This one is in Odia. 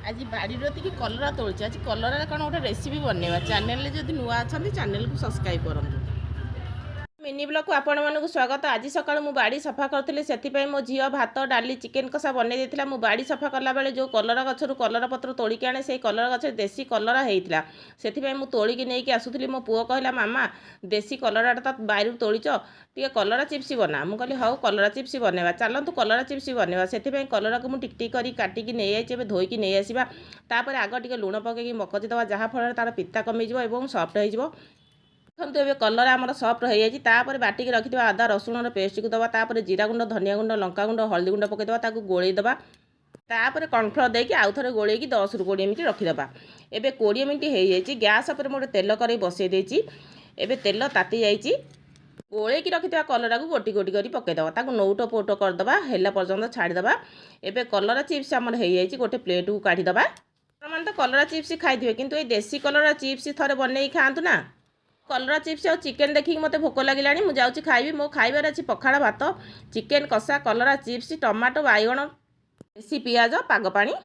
ଆଜି ବାଡ଼ିରୁ ଟିକେ କଲରା ତୋଳିଛି। ଆଜି କଲରାରେ କ'ଣ ଗୋଟେ ରେସିପି ବନେଇବା। ଚ୍ୟାନେଲରେ ଯଦି ନୂଆ ଅଛନ୍ତି, ଚ୍ୟାନେଲକୁ ସବସ୍କ୍ରାଇବ୍ କରନ୍ତୁ। ମିନି ବ୍ଲଗ୍କୁ ଆପଣମାନଙ୍କୁ ସ୍ୱାଗତ। ଆଜି ସକାଳୁ ମୁଁ ବାଡ଼ି ସଫା କରୁଥିଲି, ସେଥିପାଇଁ ମୋ ଝିଅ ଭାତ, ଡାଲି, ଚିକେନ୍ କଷା ବନେଇ ଦେଇଥିଲା। ମୁଁ ବାଡ଼ି ସଫା କଲାବେଳେ ଯେଉଁ କଲରା ଗଛରୁ କଲରା ପତ୍ର ତୋଳିକି ଆଣେ, ସେଇ କଲରା ଗଛରେ ଦେଶୀ କଲରା ହେଇଥିଲା। ସେଥିପାଇଁ ମୁଁ ତୋଳିକି ନେଇକି ଆସୁଥିଲି। ମୋ ପୁଅ କହିଲା, "ମାମା, ଦେଶୀ କଲରାଟା ତ ବାରିରୁ ତୋଳିଛ, ଟିକେ କଲରା ଚିପ୍ସ ବନା।" ମୁଁ କହିଲି, "ହଉ, କଲରା ଚିପ୍ସ ବନେଇବା। ଚାଲନ୍ତୁ, କଲରା ଚିପ୍ସ ବନେଇବା।" ସେଥିପାଇଁ କଲରାକୁ ମୁଁ ଟିକ୍ ଟିକ୍ କରି କାଟିକି ନେଇଯାଇଛି। ଏବେ ଧୋଇକି ନେଇ ଆସିବା। ତାପରେ ଆଗ ଟିକେ ଲୁଣ ପକାଇକି ମକଚି ଦେବା, ଯାହାଫଳରେ ତା'ର ପିତା କମିଯିବ ଏବଂ ସଫ୍ଟ ହେଇଯିବ। ଦେଖନ୍ତୁ, ଏବେ କଲରା ଆମର ସଫ୍ଟ ହେଇଯାଇଛି। ତାପରେ ବାଟିକି ରଖିଥିବା ଅଦା ରସୁଣର ପେଷ୍ଟକୁ ଦେବା। ତାପରେ ଜିରା ଗୁଣ୍ଡ, ଧନିଆ ଗୁଣ୍ଡ, ଲଙ୍କା ଗୁଣ୍ଡ, ହଳଦୀ ଗୁଣ୍ଡ ପକାଇଦେବା। ତାକୁ ଗୋଳେଇ ଦେବା। ତାପରେ କର୍ଣ୍ଣଫ୍ଲୋର୍ ଦେଇକି ଆଉ ଥରେ ଗୋଳେଇକି 10ରୁ 20 ମିନିଟ୍ ରଖିଦେବା। ଏବେ 20 ମିନିଟ୍ ହେଇଯାଇଛି। ଗ୍ୟାସ୍ ଉପରେ ମୁଁ ଗୋଟେ ତେଲ କରେଇ ବସେଇ ଦେଇଛି। ଏବେ ତେଲ ତାତି ଯାଇଛି। ଗୋଳେଇକି ରଖିଥିବା କଲରାକୁ ଗୋଟି ଗୋଟି କରି ପକାଇଦେବା। ତାକୁ ନଉଟ ପଉଟ କରିଦେବା, ହେଲା ପର୍ଯ୍ୟନ୍ତ ଛାଡ଼ିଦେବା। ଏବେ କଲରା ଚିପ୍ସ ଆମର ହେଇଯାଇଛି। ଗୋଟେ ପ୍ଲେଟ୍କୁ କାଢ଼ିଦେବା। ଆପଣମାନେ ତ କଲରା ଚିପ୍ସ ଖାଇଥିବେ, କିନ୍ତୁ ଏଇ ଦେଶୀ କଲରା ଚିପ୍ସ ଥରେ ବନେଇକି ଖାଆନ୍ତୁ ନା। କଲରା ଚିପ୍ସ ଆଉ ଚିକେନ୍ ଦେଖିକି ମୋତେ ଭୋକ ଲାଗିଲାଣି। ମୁଁ ଯାଉଛି ଖାଇବି। ମୋ ଖାଇବାରେ ଅଛି ପଖାଳ ଭାତ, ଚିକେନ୍ କଷା, କଲରା ଚିପ୍ସ, ଟମାଟୋ, ବାଇଗଣ, ଦେଶୀ ପିଆଜ, ପାଗ ପାଣି।